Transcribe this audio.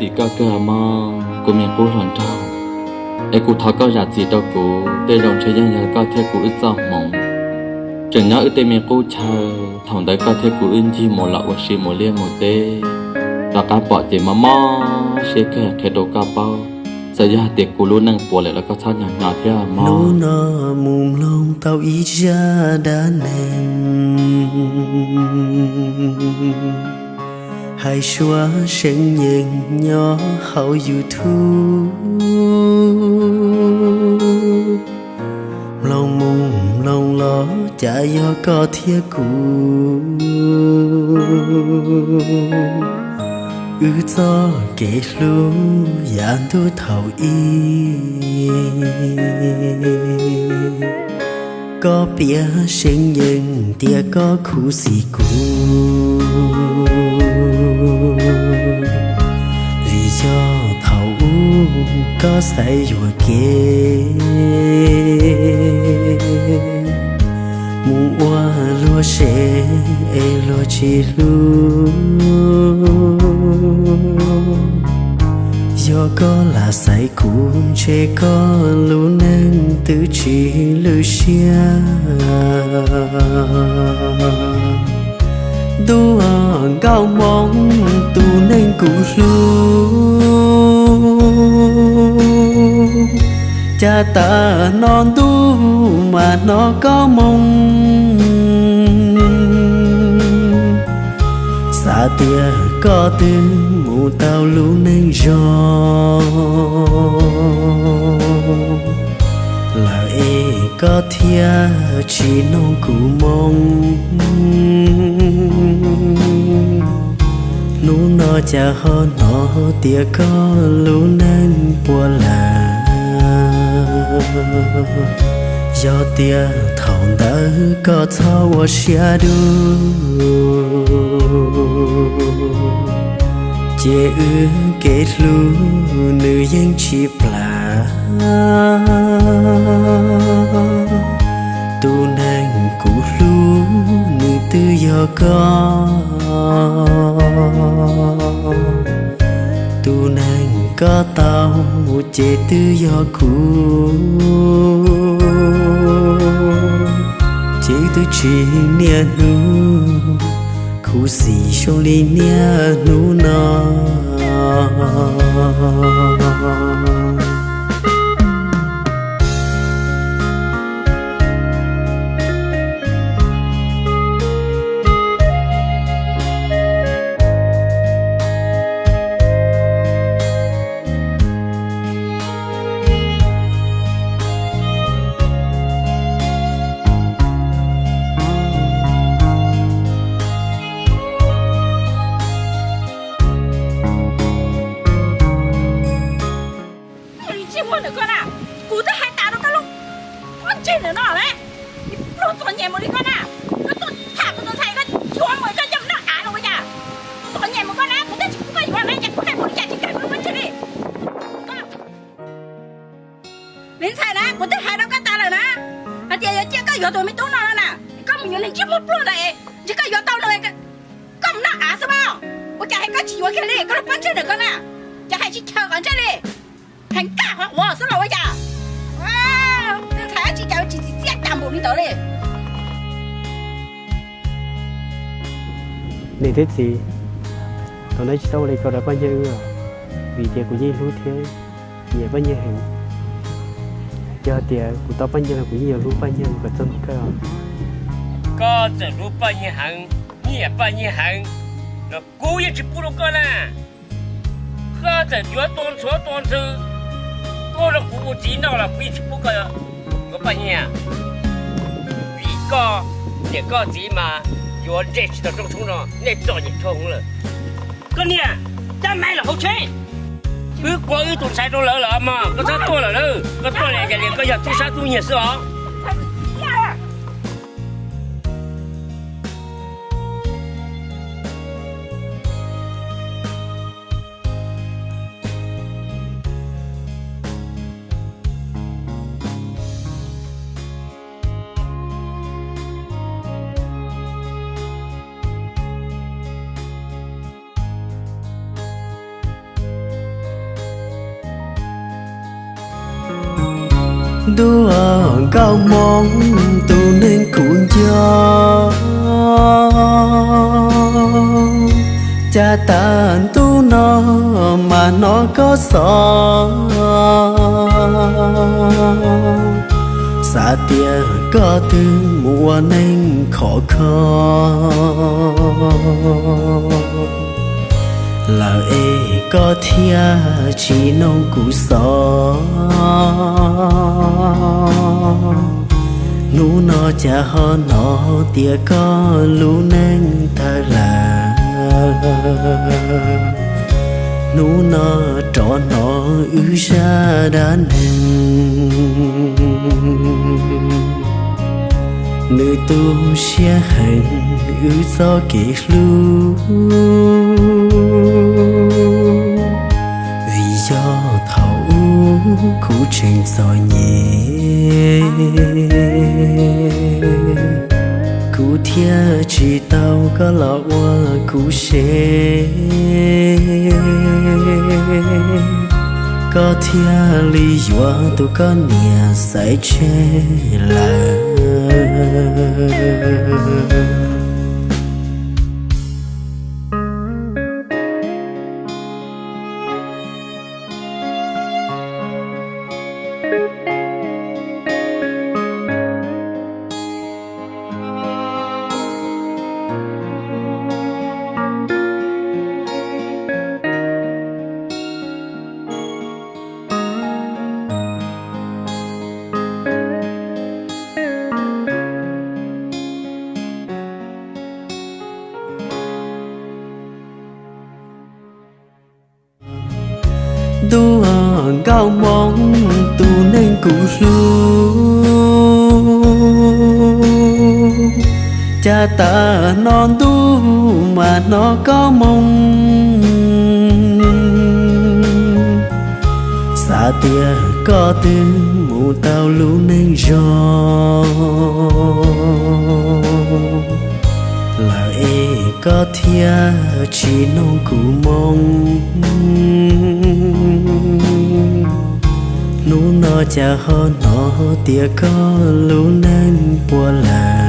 Txim koj kawg mog, kuv me qub hluas nraug, es kuv thov koj zam txim rau kuv. Tej zaum ntshe yeej yog koj thiab kuv wb txoj hmoov, tseem nyob wb tej me qub chaw. Thaum ntawd koj thiab kuv wb ncig mus los ua si mus liaj mus teb, rov qab pom ces mob mob siab kawg, qhia rau koj paub. Txawm yog hais tias kuv lub neej puas lawm los koj txhob hnyo hnyo thiab mog. Hnub no mus mloog tau ib zaj dab neeg hais suav seev yees nyob hauv YouTube. Mloog mus mloog los cas yog koj thiab kuv, wb txoj kev hlub yav ntuj thaum ub. Koj piav seev yees tias koj khuv xim kuv, vim yog thaum ub koj xaiv yuam kev mus ua luag sev es luag tsis hlub. Yog koj lam xaiv kuv ntshe koj lub neej twb tsis lwj siab. Ntuj nkauj Hmoob tus neeg kuv hlub, cas tas no ntuj mas hnov koj moo xav tias koj twb mus tau lub neej zoo lawm es koj thiaj tsis noog kuv moo. Hnub no cas ho hnov tias koj lub neej puas lawm. Yog tias thaum ntawd koj txhob ua siab dub, ces wb kev hlub nws yeej tsis plam. Tus neeg kuv hlub nws twb yog koj, tus neeg koj tau ces twb yog kuv, ces wb twb tsis niaj hnub khuv xim zoo li niaj hnub no. Ntsej muag ntawm koj na, kuv twb hais tas rau koj lub pob ntseg ntawm no na, pluag txom nyem mus li koj na, koj tuaj tham kuv tus ntxhais koj yuav mus koj coj mus noj av los ua cas? Txom nyem mus koj na, kuv twb tsis pub koj yuav na, ces kuv hais mus li cas tsis kawg koj lub pob ntseg li. Me ntxhais na, kuv twb hais rau koj tas lawm na, hais tias yuav cia koj yuav tus me tub no no na, koj mus yuav niag ntsej muag pluag ntawd, ntshe koj yuav tau nws, koj mus noj av xwb mas, ua cas hais koj tsis yuav kiag li, koj lub pob ntseg ntawm koj na, ces hais tsis chaw qhov ntsej li, hais nkaj qhov quav xwb los ua cas? Ntxhais tsis cas tsis txim txiaj cas npaum li ntawd li. Niam thiab txiv, thaum no tsis tau ua li ko rau Paj Nyiaj wb, vim tias kuv yeej hlub thiab nyiam Paj Nyiaj heev. Yog tias kuv tau Paj Nyiaj los kuv yeej yuav hlub Paj Nyiaj kom txog hnub kawg. Koj txawm hlub Paj Nyiaj heev, nyiam Paj Nyiaj heev los kuv yeej tsis pub rau koj na. Koj txawm yuav tua ntxhuav tua ntxhw tuaj rau kuv ua txiv noj los kuv yeej tsis pub koj yuav Paj Nyiaj. Vim koj niam koj txiv mas yuav ntsej tsis tau roob tshoob no, nej txom nyem dhau lawm. Koj niam, cab Maiv los hauv tsheb. Wb qua wb tus ntxhais rau lawv lawm mog, koj txhob tuaj lawm na. Koj tuaj li cas li koj yog tub sab tub nyiag xwb os. Ntuj aw nkauj hmoob tus neeg kuv nco, cas tas ntuj no mas hnov koj xov. Xav tias koj twb mus ua neej khov kho lawm es koj thiaj tsis noog kuv xov. Hnub no cas ho hnov tias koj lub neej tawg lawm. Hnub no rov hnov wb zaj dab neeg, nws tu siab heev wb txoj kev hlub. Vim yog thaum ub kuv tseem txom nyem, kuv thiaj tsis tau koj los ua kuv sev, koj thiaj li yuav tus koj niam xaiv tseg lawm. Ntuj aw nkauj hmoob tus neeg kuv hlub, cas tas no ntuj mas hnov koj moo. Xav tias koj twb mus tau lub neej zoo lawm es koj thiaj tsis noog kuv moo. Hnub no cas ho hnov tias koj lub neej puas lawm.